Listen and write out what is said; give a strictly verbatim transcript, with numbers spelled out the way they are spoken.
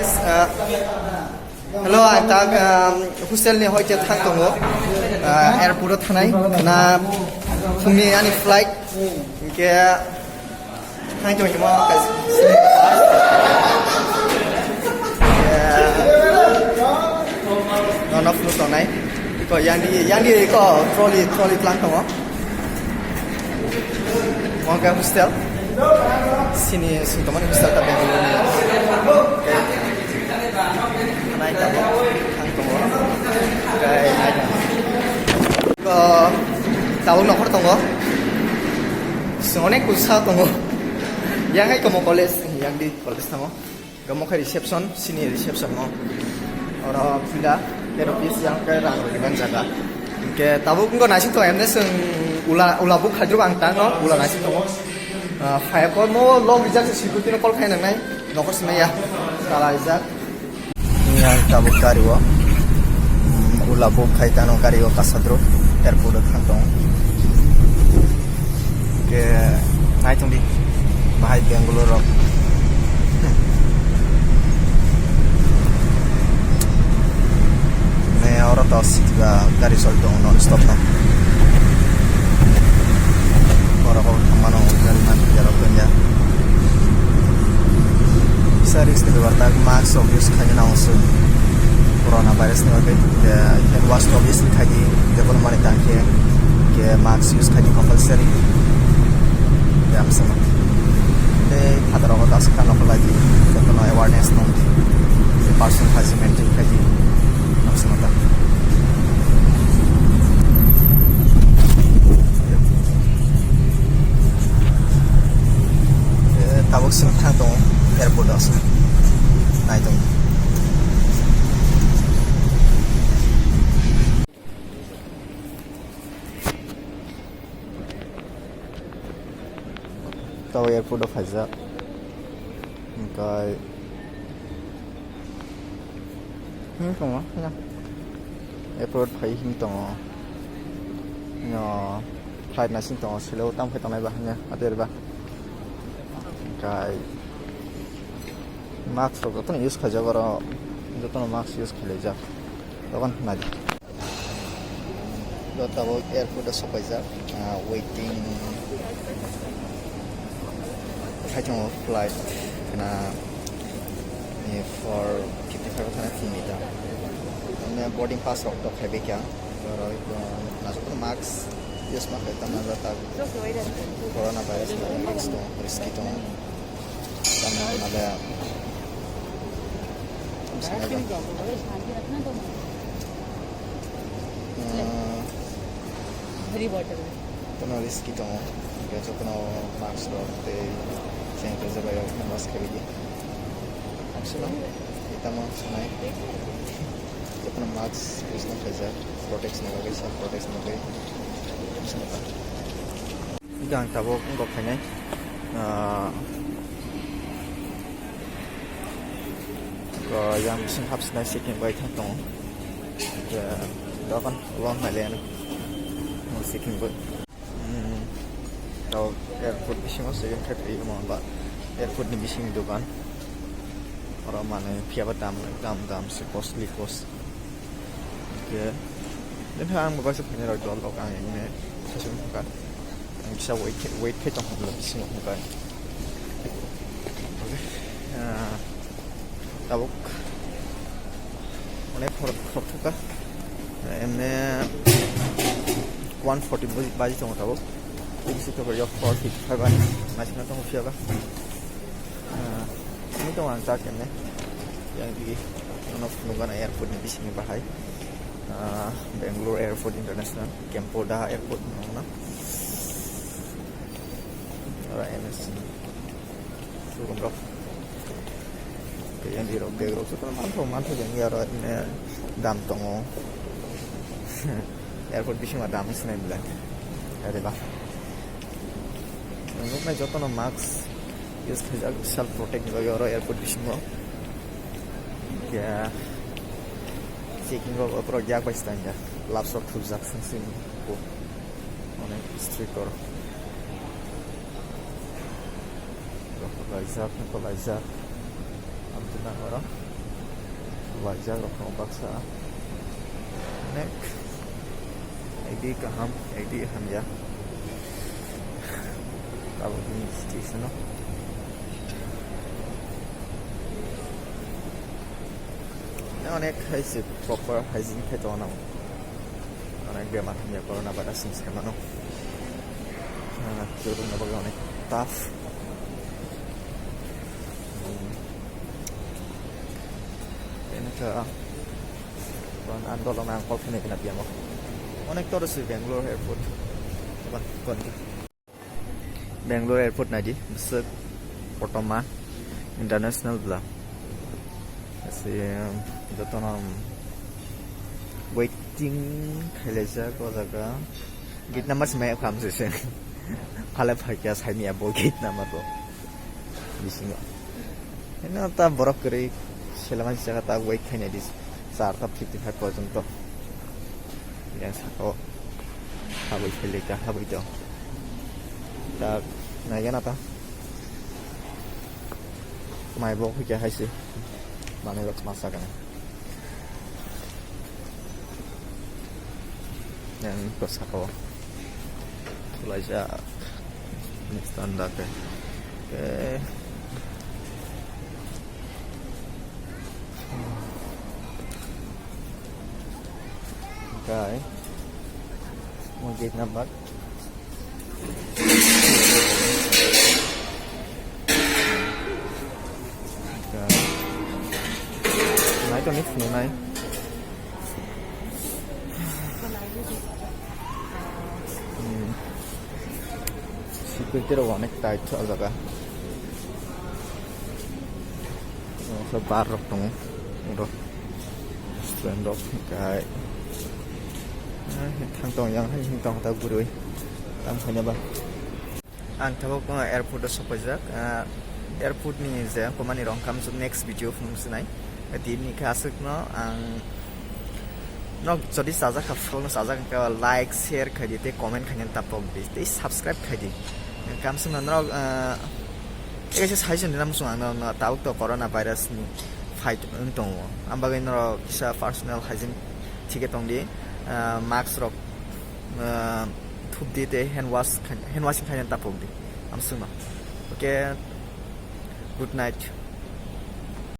Uh, hello, ang tak, um, hostel ni hoite thang tongo. Uh, airport o thanai na phungni ani flight. Hingke thang tong himo kaisa. Yeah. Nono phunuk tongnai. Ko yang di, yang di ko trolley, trolley tlang tongo. Mo ke hostel. Sini sini tomani hostel ta Bangalore ni. Nai tabuk thang tongo. Gai nai tabuk. Ko tabuk nokhor tongo. Songone kusa tongo. Yang hai komo college, yang di college tongo. Gamo khe reception, sini reception no. Oro pila, pero pis yang ke rang riban jaga. Ke tabuk ngo nasi to emne seng ula, ula buk khajru bang tang no, ula nasi to. Ah, fire call mo log rijak se security no call khai nang nai. Nokos me ya. Kala rijak. Yang tabuk gari o. Hmm, ula buk khai tano gari o kasadro. Airport o thang tong. Ke nai tong di. Bahai Bangalore rok. Ne oro to sitba gari sol tong non stop no. Oro ko mano gari man ya rok ya. Sa risk de barta mask rok use khai na usu. Corona virus ni bagwi, eh, hand wash rok use khai di, jekon mani tang khe, ke mask use khai di compulsory. Ke amsama. Tei phataro ko das kano ko lagi, jotono awareness nong di. Personal hygiene maintain khai di. Amsama ta. Eh, tabuk sing thang tongo, airport o aswk nai tongo. Tabo airport o phaijak. Hwnkhe hmm tongo, ya. Airport phai him tongo. No, flight naising tongo, silo tamo khe tongnai ba hanya, ater ba. Hwnkhe mask rok jotono use khaijak oro, jotono mask use khailaijak. Dokan nadi. Do tabuk airport o sopaijak, ah, waiting khai tongo flight na ni four fifty five o thani phungni ta. Boarding pass rok tok khai bekha. Oro, ah, naisuk mask use ma khai tamo jata corona virus ni risk tongo, risky tongo. Tamo nale. Tamo sale. Ah, Kono risky tongo, hingke jotono mask rok tei sanitizer bai rok no mask khabi di. Ang sino, itamo sanai, jotono mask use no khaijak, protection ni bagwi, self protection ni bagwi. Ang sino ta. Hingke ang tabuk wngkok khainai, ah, ko yang bising hapsinai checking bai thang tongo. Hingke dokan long nai le ano. Mo checking bai. Hmm, tao airport bisingo checking khai twi omo ba airport ni bisingni dokan. Oro manwi phiyaba dam, dam, dam se costly cost. Hingke, nini ang bo kaisa phainai rok dol rok ang emne session thangkha. Ang kisa wait khe, wait khe tong hwnlo bisingo hwnkhai. Ah, tabuk onek khorok khorok thangkha. Emne one forty baji, baji tongo tabuk. Bisi to four fifty five ani naisingno tongo phiyaba. Ah, ini tongo ang chak emne. Yang di, ano phunukgana airport ni bisingo bahai. Ah, Bangalore Airport International, Kempoda Airport nongna. Ora M S C. Sukum rok. Yang di rok, bag rok, sukum manthok, manthok yang ya ora ini dam tongo. Airport bisingo dam sinai bela. Ada bah. Nuknai jotono mask use khaijak self protect ni bagwi oro airport bisingo. Khe checking rok borok yak bai swtang ya, gloves rok thupjak seng seng bo onek strict oro. Rok laijak, rok laijak. Amtwi nang oro. Laijak rok tongo baksa. Nek. Edi kaham, edi hamya. Tabuk ni situation o. Onek hai se proper hygiene khai tongo. Onek bemar hamya corona virus ni sai mano. Ah, jorong na bagwi onek tough. Hmm. Ini ke, ah, kon andolong ang kol kene kena biamo. Onek tor si Bangalore airport. Coba, kon. Bangalore airport naidi, bwswk kotorma international bwla. Asi, um, jotono, um, waiting khailaijak o jaga. Gate number se maya kham se se. Phale phaikya saimaya bo gate number bo. Bisingo. Eno ta borok kwrwi selama jaga ta wait khainai di charta fifty five porjonto. Yang saka o habwi phailika habwi tong. Ta naigana ta. Mai bo hwikya hai se. Manwi rok ma sakani. Yang ko saka o. Khulaijak. Ni standard de. Oke. Oke. Mo gate number. Oke. Nai to ni phunuknai. Hmm. Security rok onek tight o jaga. Omo khe bar rok tongo. Oro restaurant rok kai. Ah, thang tong yang hai tong ta gurui. Tam khaina ba. Ang tabuk, uh, airport o sokpaijak. Uh, airport ni je komani rong kamjak next video phunuk sinai. Tini khe aswk no ang nok jodi sajak kha phone sajak kha like, share khai di tei comment khaina tapok di tei subscribe khai di. Kamswk no nok, uh, kaisa suggestion rina muchung ang no tabuk to corona virus ni fight wng tongo. Ang bagwi norok kisa personal hygiene thike tong di, uh, mask rok, uh, thup di tei hand wash khai-, hand washing khaina tapok di. Amswkno. Okay, good night.